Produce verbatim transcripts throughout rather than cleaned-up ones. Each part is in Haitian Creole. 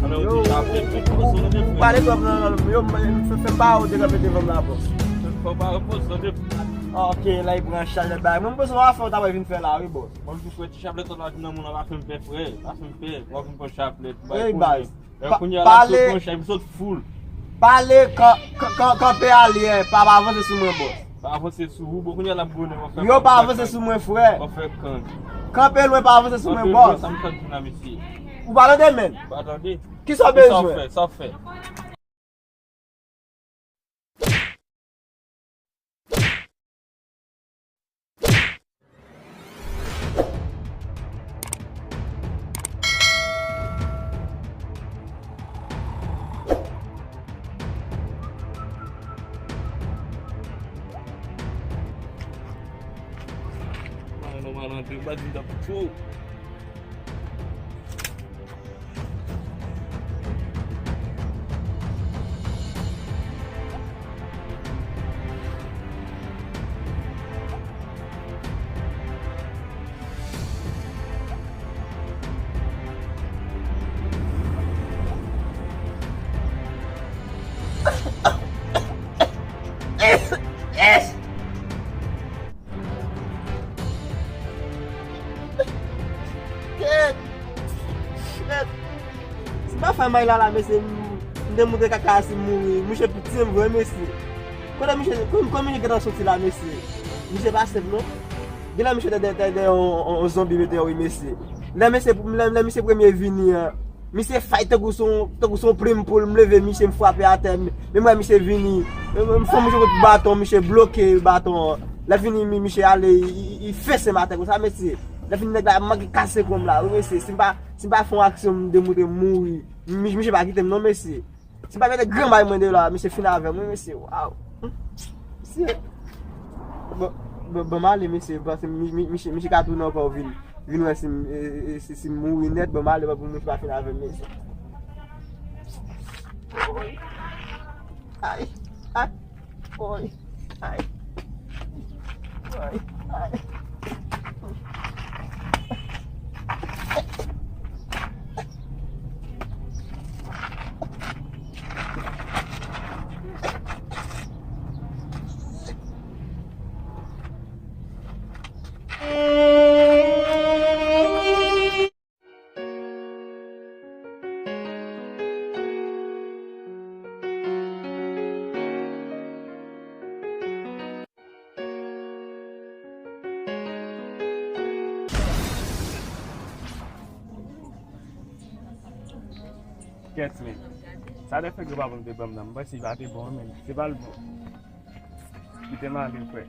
Yo, ou pale twòp nan, nan, yo, m, m, fè, fè m pa ou te kanpe devan m la, bòs. Fò pa repoze, tande. Ok, la, li pran chaj lòt bagay. Mwen, m bezwen yon afè ou ta pral vin fè la, wi, bòs. Mwen, m di frè, ti chaplèt la di nan moun nan, pa fè m pè, frè. Pa fè m pè. Mwen vin pran chaplèt, bay. Ey, baz. Lè kounye a la, m sot pran chaj, m sot full. Pale, kan-, kan-, kan-, kanpe alyè, pa, pa avanse sou mwen, bòs. Pa avanse sou ou, bon, kounye a la, m bonè, w ap fè. Yo, pa avanse sou mwen, frè. W ap fè kan. Kanpe lwen, pa avanse sou mwen, bòs. Sa m tande la, mesye. Ou pa tande, menn? Pa tande. Kisa w bezwen? Sa w fè, sa w fè. Mwen, nòmal antre, m pa di m t ap cho. Kèt! Kèt! Si m pa fè may la, la, mesye, m, m te montre kaka a si m mouri. Mouche piti m vre, mesye. Kote mouche, kote, kote mouche gentan soti la, mesye? Mouche pa senp, non. Genlè mouche dèyè, dèyè, dèyè yon, yon, yon zonbi mete yo, wi, mesye. Lè mesye, lè, lè misye premye vini an, misye fight tankou se yon, tankou se yon plim poul, m leve misye, m frape atè, m, men m wè misye vini. M, m fè misye kot baton, misye bloke baton an. Lè fini, mi-, misye ale, li, li, li fese m atè konsa, mesye. Lè fini, nèg la manke kase kò m la, wi, mesye. Si m pa, si m pa fè yon aksyon, m demontre m mouri. Mi-, misye pa kite m non, mesye. Si m pa mete gran bay mwen deyò la, misye fin avè m, wi, mesye. Waw. Misye. Bon, bon, bon, m ale, mesye, paske mi-, mi-, misye, misye ka tounen ankò vin, vin wè si m, e, e, e, si, si m mouri nèt, bon, m ale, bon, pou misye pa fin avè m, mesye. Ay, ay. Oy, ay. Oy, ay. Kèt, men. Sa de fè granpapa m te ban m nan, m panse li pa te bon, men se pa l bon. Kite m ale, frè.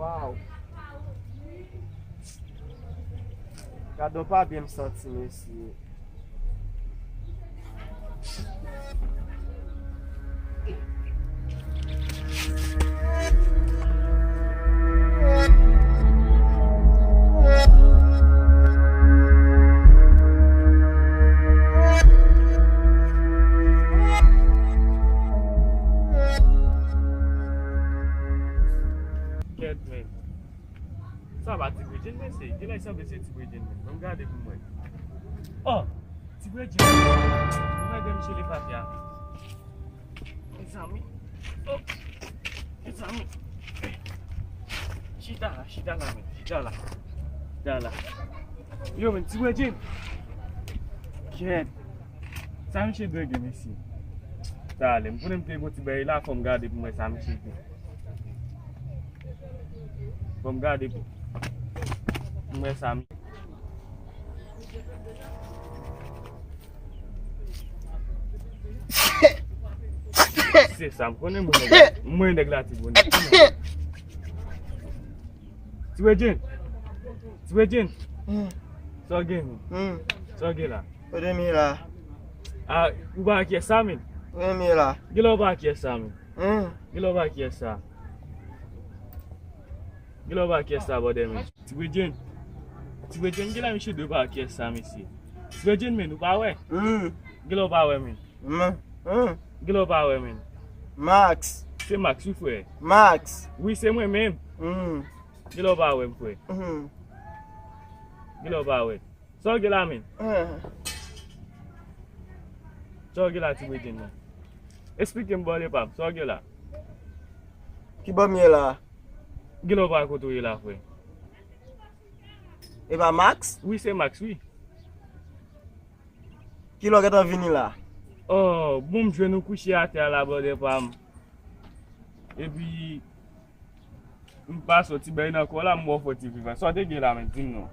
Waw. Gade yon pa byen m santi, mesye. Kèt, men. Sa pa Ti Bredjenn, mesye? Genlè sanble se Ti Bredjenn menm. Ban m gade pou m wè. Oh! Ti Bredjenn! Mwen gen misye le pati a. Mezanmi. Oh! Mezanmi. Chita la, chita la, men. Chita la. Chita la. Yo, men, Ti Bredjenn. Kèt. Sa misye dwe gen, mesye. Talè, m konnen m te gon ti bagay la, fò m gade pou m wè sa misye gen. Fò m gade pou, pou m wè sa misye. Se sa, m konnen mwen nèg la, mwen nèg la Ti Bredjenn. Ti Bredjenn. Ti Bredjenn. Hmm. Sa w gen, men? Hmm. Sa w gen la? Kote m ye la? A, ou pa kyès sa, men? Kote m ye la? Gen lè ou pa kyès sa, men? Hmm. Gen lè ou pa kyès sa. Gen lè ou pa kyès sa, bòdè, men. Ti Bredjenn. Ti Bredjenn, gen lè misye dwe pa kyès sa, mesye. Ti Bredjenn, men, ou pa wè? Hmm. Gen lè ou pa wè, men. Hmm. Hmm. Gen lè ou pa wè, men. Max. Se Max, wi, frè. Max. Wi, se mwen menm. Hmm. Gen lè ou pa wè m, frè. Hmm. Gen lè ou pa wè. Sa w gen la, men? Hmm. Sa w gen la, Ti Bredjenn, men? Eksplike m, bòdè pa m. Sa w gen la? Ki bò m ye la? Gen lè ou pa kote w ye la, frè. E pa Max? Wi, se Max, wi. Ki lè w gentan vini la? Oh, bon, m jwenn ou kouche atè a la, bòdè pa m. Epi, m pase yon ti bagay nan kò la, m wè w fè yon ti viv. Sa w te gen la, men, di m non.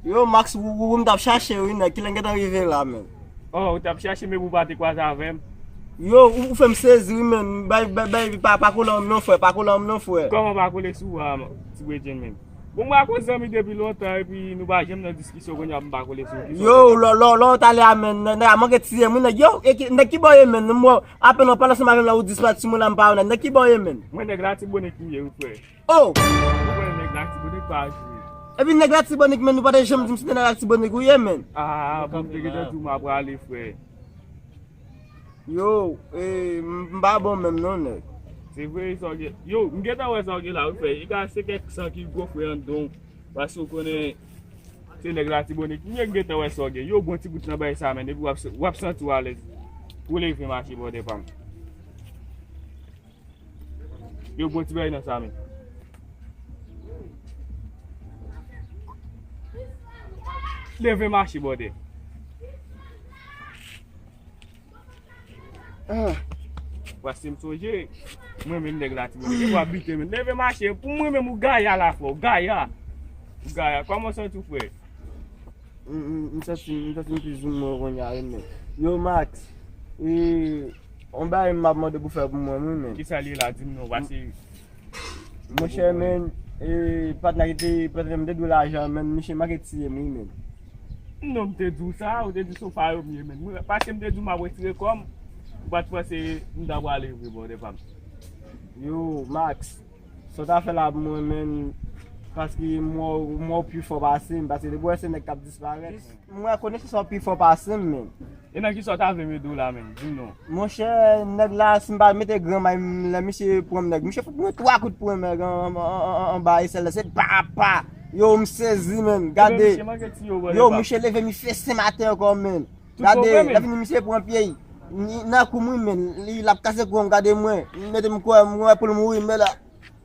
Yo, Max, ou, ou, ou m t ap chache, wi, nèg. Kilè m gentan rive la, men? Oh, ou t ap chache m epi ou pa te kwaze avè m? Yo, ou, ou fè m sezi, wi, men. Bay, bay, bay, pa, pa kole anm non, frè. Pa kole anm non, frè. Kòman pa kole sou ou a, Ti Bredjenn, men? Bon, mwen ak ou zanmi depi lontan, epi nou pa janm nan diskisyon, kounye a m pa kole sou ou. Yo, lò, lò, lò, ou t ale a, men, nèg, nèg a manke tiye m, wi, nèg. Yo, e ki, nèg ki bò ye, men? M wè, apèn w ap pale ansanm avè m la, ou disparèt sou mwen la, m pa wè w la. Nèg ki bò ye, men? Mwen nèg Latibonit m ye, wi, frè. Oh! Ou wè nèg Latibonit pa jwe. Epi nèg Latibonit, men, ou pa te janm di m se te nèg Latibonit ou ye, men. Ah, bon, m te gentan di w m ap prale, frè. Yo, e, m, m pa bon menm non, nèg. Se vre, sa w gen. Yo, m gentan wè sa w gen la, wi, frè. E ka se kèk san ki gwo frè anndan w. Paske w konnen, se nèg Latibonit. M gentan wè sa w gen. Yo, bon ti bout nan bagay sa, men. Epi w ap, w ap santi w alèz. Pou leve mache, bòdè pa m. Yo, bon ti bagay nan sa, men. Leve mache, bòdè. Ah. Paske m sonje, mwen menm nèg Latibonit, w ap bite, men. Leve mache, pou mwen menm, ou gaya la, frè, ou gaya. Ou gaya. Kòman w santi w, frè? M, m, m santi, m santi m pi zoumou kounye a, wi, men. Yo, Max, e, yon bagay m ap mande pou fè pou mwen, wi, men. Kisa l ye la, di m non, paske. Monchè, men, e, patnè ki te, patnè m te dwe lajan, men, misye manke tiye m, wi, men. Non, m te di w sa, ou te di se yon fayo m ye, men. Mwen, paske m te di w m ap retire kò m, ou pa t panse m ta prale vre, bòdè pa m. Yo, Max. Sa w ta fè la pou mwen, men, paske m wè w, m wè w pi fò pase m, paske depi w wè se nèg k ap disparèt. M wè konesans ou pi fò pase m, men. E nan kisa w ta vle m ede w la, men? Di m non. Monchè, nèg la, si m pa mete gran may m, lè misye pran m nèg, misye fout mwen twa kout pwen nèg an, an, an, an, anba esèl la, se pa, pa. Yo, m sezi, men. Gade. Yo, misye leve m fese m atè ankò, men. Gade, lè fini misye pran pye, nan kou m wi, men. Li, l ap kase kou m, gade mwen. Mete m kwè, m wè pou l mouri, men la.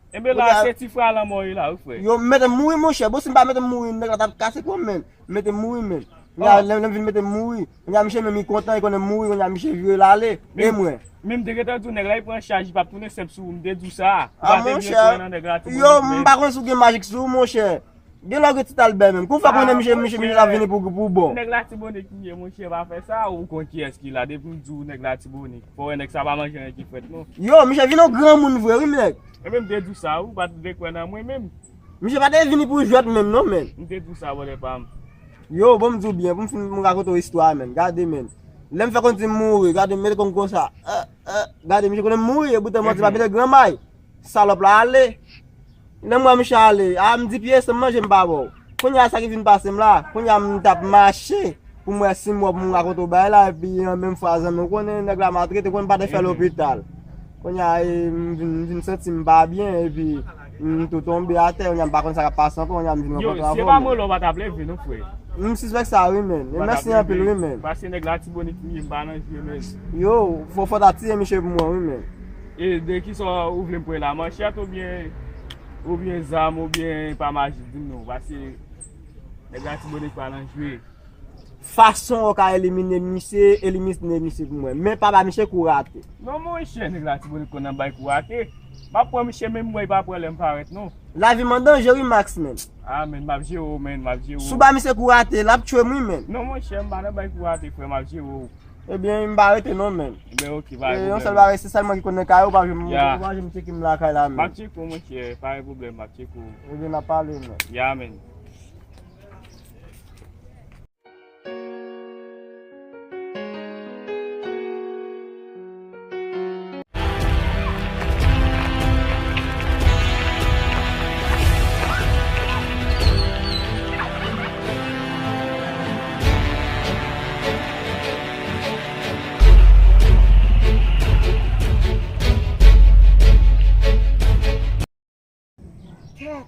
Enben la, se ti frè a lanmò ye la, wi, frè. Yo, mete m mouri, monchè. Bon, si m pa mete m mouri, nèg la t ap kase kò m, men. Mete m mouri, men. Kounye a, lè, lè m vin mete m mouri, kounye a, misye menm, li kontan, li konnen m mouri, kounye a, misye vire l ale. E mwen? Men m te gentan di w, nèg la, li pran chaj, li p ap tounen senp sou ou, m te di w sa. A, monchè. Yo, m pa konn si w gen majik sou ou, monchè. Gen lè w gen ti talbè menm. Kou fè konnen misye, misye, misye t ap vini pou, pou bon. Nèg Latibonit m ye, monchè, pa fè sa, ou konn kiyès ki la. Depi m di w nèg Latibonit, fò wè nèg sa pa manje anyen ki frèt, non. Yo, misye vin yon granmoun vre, wi, nèg. Mwen menm te di w sa, ou pa t vle kwè nan mwen menm. Misye pa te vini pou jwèt menm, non, men. M te di w sa, bòdè pa m. Yo, bon, m di w byen, pou m fin, m rakonte w istwa a, men. Gade, men. Lè m fè konn di m mouri, gade, m mete kò m konsa. Eh, eh, gade, misye konnen m mouri, e poutan m di pa mete gran may. Salòp la ale. Lè m wè misye ale, a, m di, "Pye san m manje m pa ba w." Kounye a sa ki vin pase m la, kounye a m t ap mache pou m wè si m wè pou m rakonte w bagay la, epi an menm fwa zanmi w konnen nèg la maltrete, konnen m pa te fè lopital. Kounye a, e, m vin, m vin santi m pa byen, epi m tou tonbe atè, kounye a m pa konn sa k ap pase ankò, kounye a m vin rankontre avè w. Yo, si se pa mwen la, w pa t ap leve non, frè. M sispèk sa, wi, men. E mèsi anpil, wi, men. Paske nèg Latibonit m ye, m pa nan jwe, men. Yo, fò, fò w ta tiye misye pou mwen, wi, men. E de kisa ou vle m pran la, manchèt oubyen, oubyen zam, oubyen pa maji, di m non, paske nèg Latibonit pa nan jwe. Fason ou ka elimine misye, elimine misye pou mwen. Men pa ba misye kou rate. Non, monchè, nèg Latibonit konn ap bay kou rate. M ap pran misye, men m wè li pa pran lè m parèt, non. Lavi m an danje, wi, Max, men. Ah, men, m ap jere w, men, m ap jere w. Si w ba misye kou rate, l ap tchwe m, wi, men. Non, monchè, m pa nan bay kou rate, frè, m ap jere w. Ebyen, m pa rete non, men. Ebyen, ok, pa gen pwoblèm. E yon sèl bagay, se sèl mwen ki konnen kay ou, pa janm, ou pa janm tcheke m lakay la, men. M ap tcheke w, monchè, pa gen pwoblèm, m ap tcheke w. Ebyen, n ap pale, men. Ya, men. Kèt!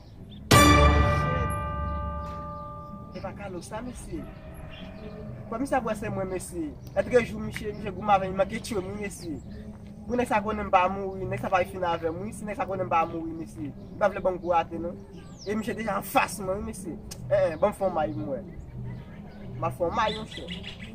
Shit! E pa Carlos sa, mesye. Kwè misye ap wè se mwen, mesye. Lòt jou, misye, misye goumen avè m, li manke tchwe m, wi, mesye. Pou nèg sa konnen m pa mouri, nèg sa pa fin avè m, wi. Si nèg sa konnen m pa mouri, mesye, li pa vle ban m kou rate, non. E misye deja anfas mwen, wi, mesye. En, en, ban m fè yon may pou m wè. M ap fè yon may, monchè.